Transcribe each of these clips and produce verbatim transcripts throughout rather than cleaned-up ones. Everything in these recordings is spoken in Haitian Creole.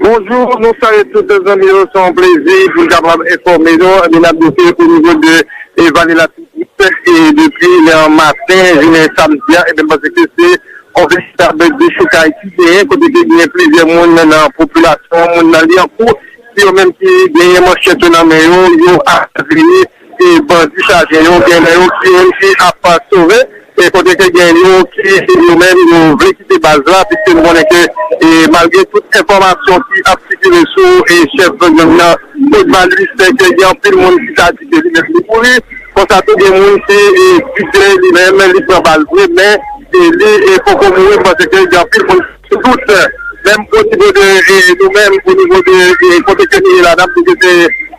Bonjou, nou salye tout zanmi yo. Se yon plezi pou n kapab enfòme nou. Ebyen, n ap di ke o nivo de, e, Vale Latibonit, e depi nan maten jounen samdi a, ebyen, paske se yon veritab dechoukay ki genyen, kote ke genyen plizyè moun nan popilasyon, moun nan Lyankou, ki yo menm ki genyen manchèt yo nan men yo, yo aplike e bandi chaje yo, gen nan yo ki menm ki ap sove, e kote ke gen yo ki yo menm yo vle kite baz la, piske nou konnen ke, e malgre tout enfòmasyon ki ap sikile sou, e chèf gang nan, Odma Louis, ke gen anpil moun ki ta di ke li menm li mouri, konsa tou gen moun ki, e, di ke li menm li pran bal vre, men, e, li, e, poko mouri, paske gen anpil moun sou dout, menm o nivo de, e, nou menm, o nivo de, e, kote ke nou ye la, n ap di ke se,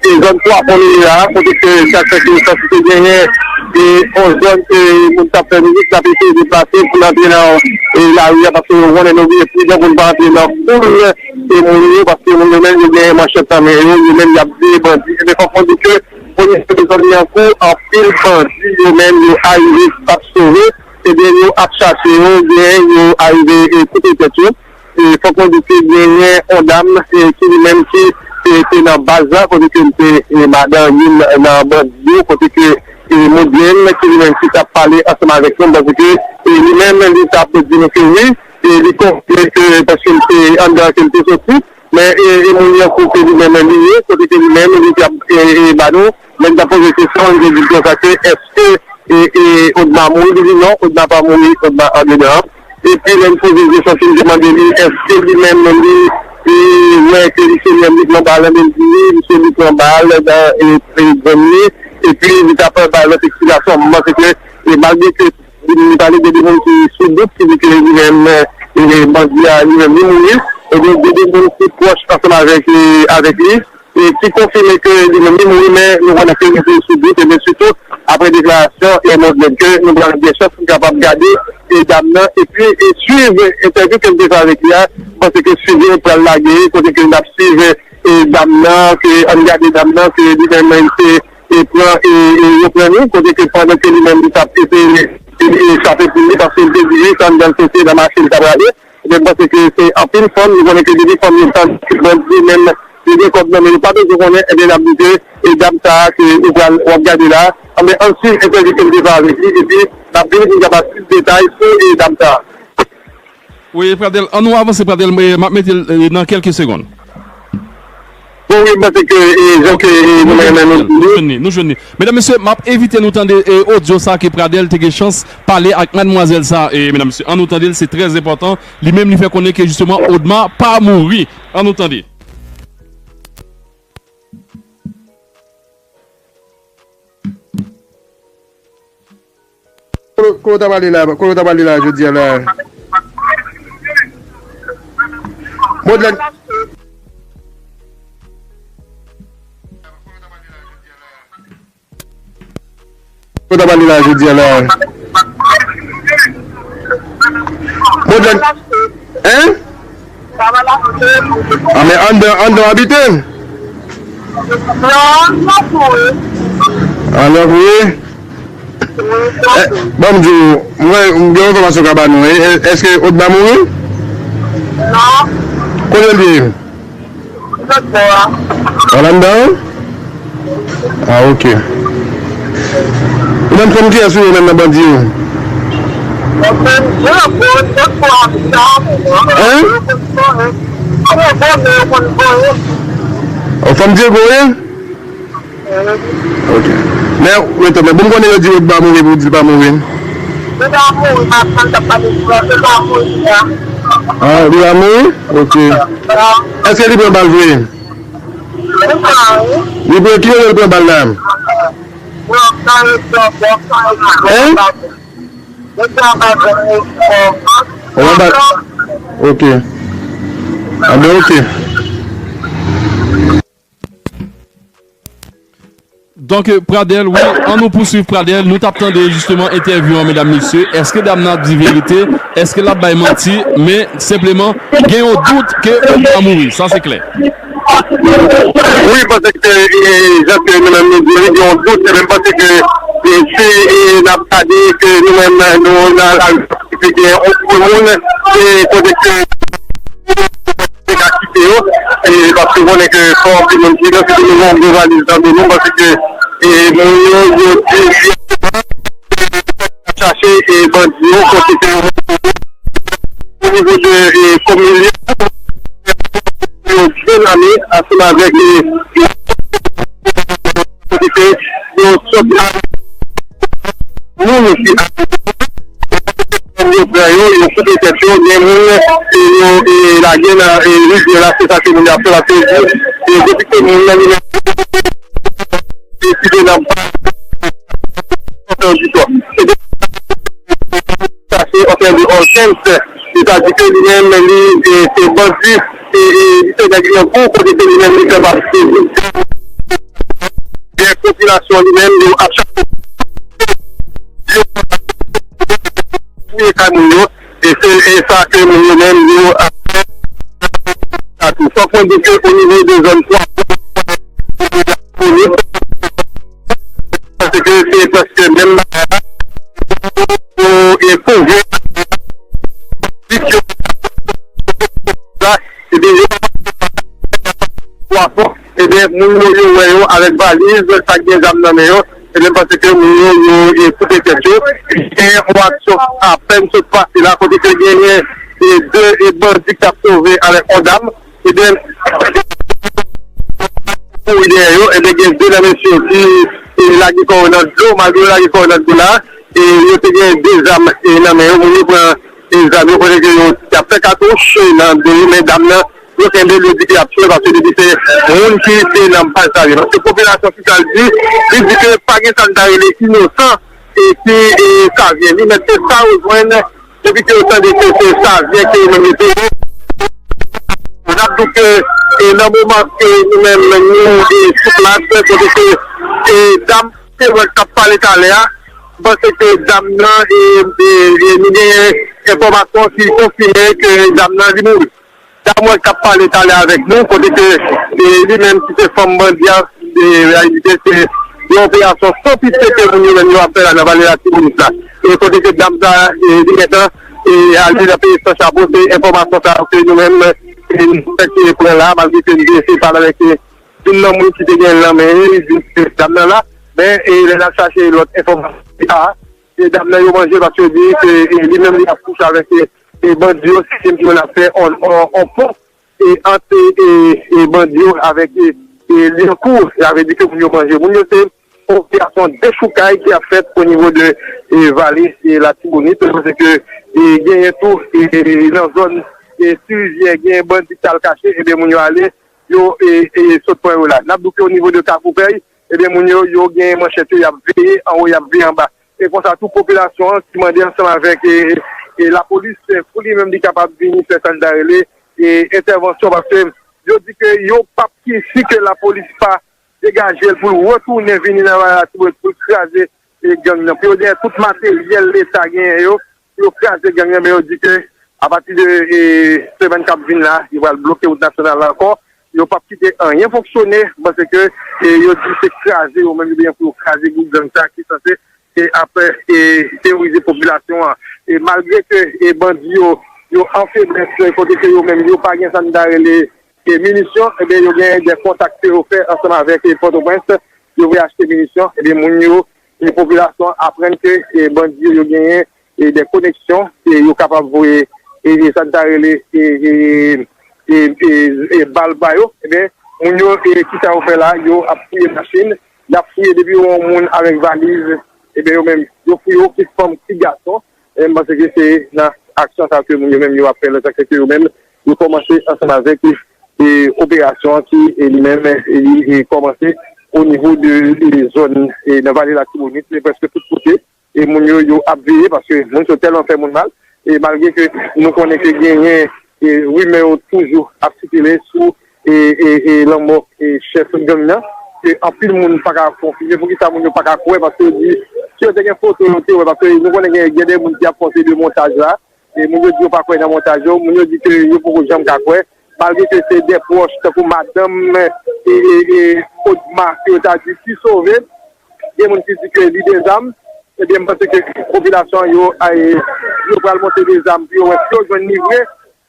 e, zòn Twa Pon nou ye la, kote ke sa fè ke sa site genyen, e, yon zòn ke moun t ap fè mizik, n ap eseye deplase pou n antre nan, e, lari a, paske nou konnen nou vle pridan pou n pa antre nan foul, e, moun yo, paske moun yo menm, yo genyen manchèt nan men yo, yo menm, y ap veye bandi. Ebyen, fòk mwen di ke, o nivo de zòn Lyankou, anpil bandi, yo menm, yo arive, p ap sove, ebyen, yo ap chache yo, gen yo arive, e, koupe tèt yo. E fòk nou di ke genyen yon dam, e, ki li menm ki, e, te nan baz la, kote ke li te, e, madan youn nan bandi yo, kote ke, e, Modlèn, ki li menm ki t ap pale ansanm avèk nou, paske, e, li menm, li t ap di nou ke wi, e, li konfime ke, paske li te anndan ke li te soti, men, e, e moun Lyankou ke li menm li ye, kote ke li menm, li t ap, e, e, ba nou, lè n t ap poze kesyon, li te di konsa ke, èske e, e, Odma mouri, li di non, Odma pa mouri, Odma andedan. Epi lè n poze l kesyon, si n te mande li, èske li menm, li, li wè ke li se li menm li pran bal, ebyen, li di wi, li se li pran bal nan, e, e, grenn li, epi li t ap bay lòt eksplikasyon. M panse ke, e, malgre ke li pale de de moun ki sou dout, ki di ke li menm, e, bandi a, li menm, li mouri, ebyen, de de moun ki pwòch ansanm avèk, e, avèk li, e ki konfime ke li menm li mouri, men nou konnen ke li te sou dout, e men sitou apre deklarasyon e Modlèn ke nou pral gen chans pou n kapab gade e dam nan, epi e swiv entèvyou ke m te fè avèk li a, m panse ke swiv yo pral lage, kote ke n ap swiv e dam nan, ke ann gade dam nan, ke li menm li te e pran e, e yo pran li, kote ke pandan ke li menm li t ap eseye e, e chape pou li, paske li te di wi, se anndan l soti nan machin li t ap rale. Ebyen, m panse ke se anpil fanm, nou konnen ke depi fanm yo tande ke bandi menm, yo gen kòb nan men yo, pa bezwen konnen, ebyen, n ap di ke, e dam sa a ke ou pral, w ap gade la, anben, ann swiv entèvyou ke m te fè avèk li, epi n ap vini pou n kapab plis detay sou, e dam sa a. Wi, Pradèl, ann nou avanse, Pradèl, e, m ap mete l, e, nan kèlke segonn. Bon, wi, m panse ke, e, jan ke, e, nou menm, nou, nou jwenn li, nou jwenn li. Medam, mesye, m ap envite nou tande, e, odyo sa ke Pradèl te gen chans pale ak madmwazèl sa, e, medam, mesye, ann nou tande l, se trè enpòtan. Li menm, li fè konnen ke, jisteman, Odma pa mouri. Ann nou tande. Kote, kote w t ap ale la, kote w t ap ale la jodi a la? Modlèn. Kote w t ap ale la jodi a la? Modlèn. Hein? A, men anndan, anndan w abite? Non, nan kouri. A, nan kouri? Wi, nan kouri. Ban m di w, mwen, m gen enfòmasyon ka ba nou, wi. Èske Odma mouri? Non. Kote l ye? Lòt bò a. An anndan an? A, ok. Ou menm fanm kiyès ou ye menm nan bandi yo? Hein? O, fanm Dyego ye? Ok. Men, rete, men bon, m konnen yo di Odma mouri, pou di l pa mouri. Li pa mouri, matant ap pale di li, li pa mouri la. A, li pa mouri? Ok. Èske li pran bal vre? Li pran, wi. Li pran, ki kote l pran bal la? Hein? Ou anba, ok. A ben, ok. Donk, Pradèl, wi, ann nou pouswiv Pradèl. Nou t ap tande jisteman entèvyou an, medam, mesye. Èske dam nan ap di verite? Èske l ap bay manti? Men, senpleman, gen yon dout ke Odma mouri. Sa se klè. Wi, paske, e, jan ke nou menm nou di, wi, gen yon dout, se menm paske, e, si, e, n ap gade ke nou menm, nou nan lari, gen yon gwo moun, e, kote ke te ka kite yo. E, paske w konnen ke fò anpil moun ki idantifye nou, nou gen yon gwo valiz nan do nou, paske, e, moun yo, yo di, ap chache, e, bandi yo, kote ke yo, o nivo de, e, komin yo, yo byen ame, ansanm avèk, e, kote ke yo sot a moun ki yo pran yo, yo koupe tèt yo, gen moun, e, yo, e, lage nan, e, rivyè la, se sa ke moun yo ap fè, paske, e, depi ke moun nan li menm, e, ki te nan ba, sa se anfen de Hortense, se ta di ke li menm, li, e, se bandi, e, e, li se nèg Lyankou, kote ke li menm, li fè pati de popilasyon li menm, yo ap chache, yo fouye kay moun yo, e se, e sa ke moun yo menm, yo ap fè. Fòk mwen di ke o nivo de zòn twa, paske se prèske menm bagay la, pou e pwouve sa, ebyen, yo pwafon, ebyen, moun yo, yo wè yo avèk valiz, sa k gen zam nan men yo, ebyen, m panse ke moun yo, yo, e koupe tèt yo. Gen yon aksyon apèn sot pase la, kote ke genyen, e, de, e, bandi k t ap sove avèk yon dam, ebyen, kouri dèyè yo, ebyen, gen de nan mesye yo ki, e, lage kò yo nan dlo, malgre yo lage kò yo nan dlo la, e, yo te gen de zam, e, nan men yo, moun yo pran, e, zam yo, kote ke yo t ap fè katouch, e, nan do yo, men dam nan, yo kenbe l, yo di ke y ap tire, paske li di se moun ki te nan baz sa yo. Paske popilasyon ki sa l di, li di ke pa gen sa n ta rele inosan, e ki, e, Savyen. Li mèt se sa yo jwenn, depi ke yo tande ke se Savyen ke yo menm yo te ye. N ap di ke, e, nan moman ke nou menm, nou, e, sou plas, kote ke, e, dam te wè k ap pale talè a, m panse ke dam nan, e, e, e, nou genyen enfòmasyon ki konfime ke dam nan li mouri. Dam wè k ap pale talè avèk nou, kote ke, e, li menm ki se fanm bandi a, e, reyalize se yon operasyon san pitye ke moun yo menm yo ap fè la nan vale Latibonit la. E kote ke dam sa, e, li gentan, e, ale nan peyi san chapo, se enfòmasyon sa yo ke nou menm, e, nou fèk pran la, malgre ke nou te eseye pale avèk, e, youn nan moun ki te gen l nan men li, li di se dam nan la, men, e, lè n ap chache lòt enfòmasyon, se pa, e, dam nan yo manje paske yo di se, e, li menm li ap kouche avèk, e, e bandi yo, se menm ki konn ap fè on, on, on pon, e, ant, e, e, bandi yo avèk, e, e, Lyankou, sa vle di ke moun yo manje. Moun yo se operasyon dechoukay ki ap fèt o nivo de, e, vale, e, Latibonit, paske, e, genyen tou, e, e, nan zòn, e, Ti Rivyè, genyen bandi ki al kache, ebyen moun yo ale, yo, e, e, sot pran yo la. N ap di w ke o nivo de Kafou Pèy, ebyen moun yo, yo genyen manchèt yo, y ap veye anwo, y ap veye anba. E konsa tou popilasyon an ki mande ansanm avèk, e, e, lapolis, e, pou li menm li kapab vini fè sa n ta rele, e, entèvansyon, paske yo di ke yo p ap ki si ke lapolis pa degaje l pou l retounen vini nan Latibonit pou l kraze, e, gang nan. Pou yo dèyè tout materyèl Leta genyen yo, pou yo kraze gang nan, men yo di ke apati de, e, semèn k ap vin la, yo pral bloke wout nasyonal la ankò. Yo p ap kite anyen fonksyone, paske, e, yo di se kraze yo menm, oubyen pou yo kraze gwoup gang sa ki sanse, e, ap, e, teworize popilasyon an. E malgre ke, e, bandi yo, yo an feblès, kote ke yo menm, yo pa gen sa n ta rele, e, minisyon, ebyen, yo gen de kontak ke yo fè ansanm avèk, e, Pòtoprens, yo vle achte minisyon, ebyen, moun yo, e, popilasyon aprann ke, e, bandi yo, yo genyen, e, de koneksyon, e, yo kapab voye, e, e, sa n ta rele, e, e, e, e, e, bal ba yo, ebyen, moun yo, e, kisa yo fè la? Yo ap fouye machin, y ap fouye depi yo wè yon moun avèk valiz, ebyen, yo menm, yo fouye yo, ki fanm, ki gason, e, m panse ke se nan aksyon sa ke moun yo menm yo ap fè, lè sa ke yo menm, yo kòmanse ansanm avèk, e, operasyon an ki, e, li menm, e, li, e, kòmanse o nivo de, de zòn, e, nan vale Latibonit, men prèske tout kote, e moun yo, yo ap veye, paske moun yo tèlman fè moun mal, e malgre ke nou konnen ke genyen, e rimè yo toujou ap sikile sou, e, e, e lanmò, e chèf gang nan, ke anpil moun pa ka konfime, poukisa moun yo pa ka kwè, paske yo di, si yo te gen foto, yo te wè, paske nou konnen gen, gen de moun ki ap fè de montaj la, e moun yo di yo pa kwè nan montaj yo, moun yo di ke yo poko janm ka kwè, malgre ke se de pwòch, tankou madanm, e, e, e Odma, ke yo ta di ki sove, gen moun ki di ke li dezame, ebyen, m panse ke popilasyon yo, ay, yo pral monte dezame pou yo wè si yo jwenn li vre,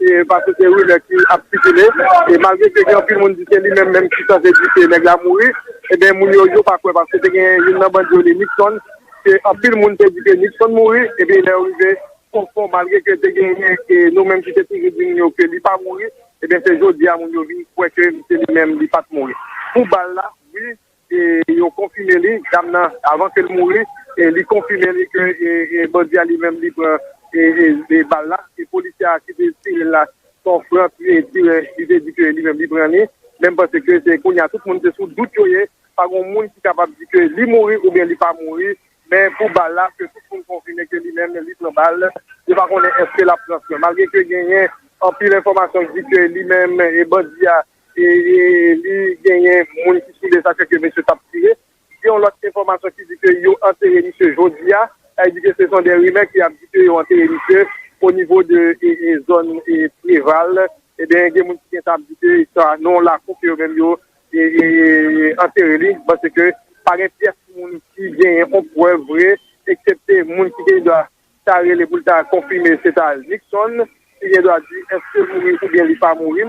e, paske se rimè ki ap sikile. E malgre ke gen anpil moun di se li menm menm ki sanse di ke nèg la mouri, ebyen, moun yo, yo pa kwè, paske te gen youn nan bandi yo, li Nixon, ke anpil moun te di ke Nixon mouri, epi lè yo rive o fon, malgre ke te genyen, e, nou menm ki te toujou di moun yo ke li pa mouri, ebyen, se jodi a moun yo vin kwè ke se li menm, li pa t mouri. Pou bal la, wi, e, yo konfime li, dam nan, avan ke l mouri, e, li konfime li ke, e, e, bandi a li menm, li pran, e, e, e, bal la, e polisye a ki te tire l la, se yon fran, e, tirè, li te di ke li menm, li pran li, men m panse ke se kounye a, tout moun se sou dout yo ye, pa gen moun ki kapab di ke li mouri oubyen li pa mouri, men pou bal la, ke tout moun konfime ke li menm, li pran bal, yo pa konnen èske l ap pran swen. Malgre ke genyen anpil enfòmasyon ki di ke li menm, e bandi a, e, e, li genyen moun ki sou li, sa fè ke mesye t ap tire. Gen yon lòt enfòmasyon ki di ke yo antere misye jodi a. Sa vle di ke se son de rimè ki ap di ke yo antere misye o nivo de, e, e, zòn, e, Preval. Ebyen, gen moun ki gentan ap di ke sa nan yon lakou ke yo menm yo, e, e, e, antere li. Paske pa gen pyès moun ki genyen yon prèv vre, eksepte moun ki gen dwa ta rele pou l ta konfime se ta Nixon, ki gen dwa di èske l mouri oubyen li pa mouri.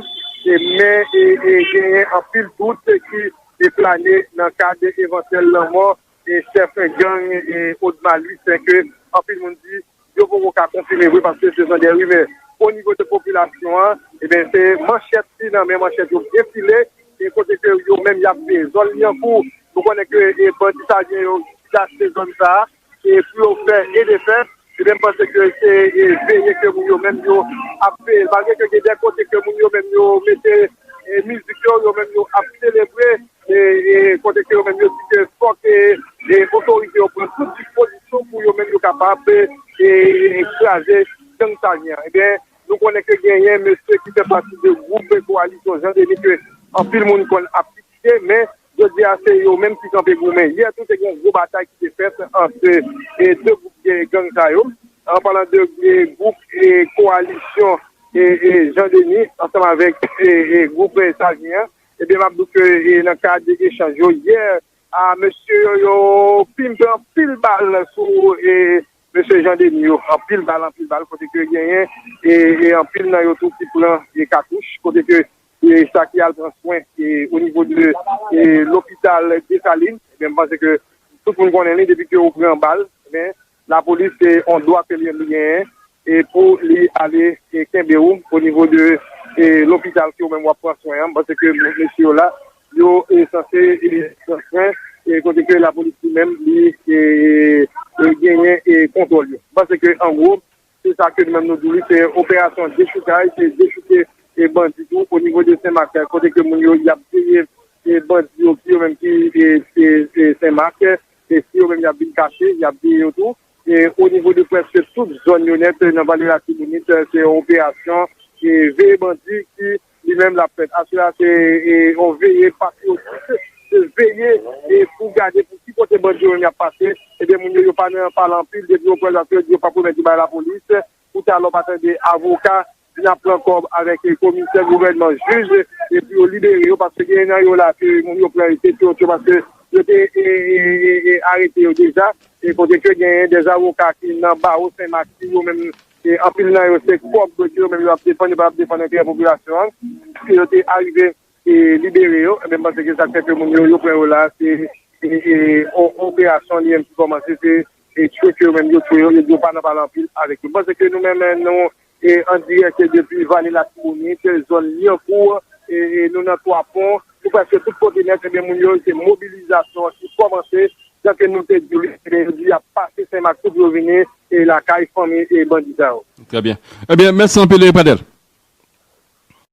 E, men, e, e, genyen anpil dout ki e plane nan kad evantyèl lanmò e chèf gang e Odma Louis, ke anpil moun di yo poko ka konfime vre paske se son de rimè. O nivo de popilasyon an, ebyen, se manchèt ki nan men manchèt yo byen file, e kote ke yo menm y ap veye zòn Lyankou. Nou konnen ke e bandi Savyen yo ki achte zòn sa a, e pou yo fè e defè, ebyen, m panse ke se e veye ke moun yo menm yo ap veye. Malgre ke gen de kote ke moun yo menm yo mete e mizik yo, yo menm yo ap selebre, e, e kote ke yo menm yo di ke fòk e, e otorite yo pran tout dispozisyon pou yo menm yo kapab e, e kraze gang Savyen an. Ebyen, nou konnen ke genyen mesye ki fè pati de gwoup Kowalisyon Jan Deni ke anpil moun konn ap kritike, men jodi a se yo menm ki kanpe goumen. Yè tou te gen yon gwo batay ki te fèt ant e de gwoup de gang sa yo. An palan de e gwoup e Kowalisyon e, e Jan Deni ansanm avèk e, e gwoup e Savyen an, ebyen, m ap di w ke e nan kad echanj yo yè, a, mesye yo, yo pimpe anpil bal sou e mesye Jan Deni yo. Anpil bal, anpil bal, kote ke genyen e, e anpil nan yo tou ki pran e katouch, kote ke e sa ki al pran swen e o nivo de e lopital Desalin. Ebyen, m panse ke tout moun konnen li, depi ke ou pran bal, ebyen, lapolis se yon dwa ke li, li genyen e pou li ale e kenbe ou o nivo de e lopital ke ou menm w ap pran swen an. M panse ke mesye yo la, yo e sanse e pran swen e kote ke lapolis li menm li e, e genyen e kontwòl yo. M panse ke an gwo, se sa ke nou menm nou di w li, se operasyon dechoukay, se dechouke e bandi tou o nivo de Senmak, kote ke moun yo y ap veye e bandi yo ki yo menm ki e, e, e Senmak, e si yo menm y ap vin kache, y ap veye yo tou. E o nivo de prèske tout zòn yo nèt nan vale Latibonit, se yon operasyon e veye bandi ki li menm l ap fèt. Aswè a se e yon veye patriyotik, se veye e pou gade pou ki kote bandi yo menm y ap pase. Ebyen, moun yo, yo pa nan pale anpil, depi yo pran zam yo di yo p ap remèt yo bay lapolis. Pou talè w pa tande avoka vin ap pran kòb avèk e komisè gouvènman, jij, epi yo libere yo, paske gen nan yo la ke moun yo pran yo te tyoutyo, paske yo te e, e, e, e, arete yo deja, e kote ke genyen de avoka ki nan bawo Senmak, ki yo menm, e anpil nan yo se kòb ke yo menm yo ap defann, yo pa ap defann enterè popilasyon an, ke yo te arive e libere yo. Ebyen, m panse ke sa k fè ke moun yo, yo pran yo la, se e, e, o- operasyon li menm ki kòmanse, se e tchwe ke yo menm yo tchwe yo, yo di yo pa nan pale anpil avèk yo. M panse ke nou menm, nou e an dirèk depi vale Latibonit, zòn Lyankou, e, e nou nan Twa Pon, nou prèske tout kote nèt, ebyen, moun yo, se mobilizasyon ki kòmanse, jan ke nou te di w li, ebyen, yo di y ap pase Senmak tou pou yo vini e lakay fanmi e bandi sa yo. Trè byen. Ebyen, mèsi anpil, Pradèl.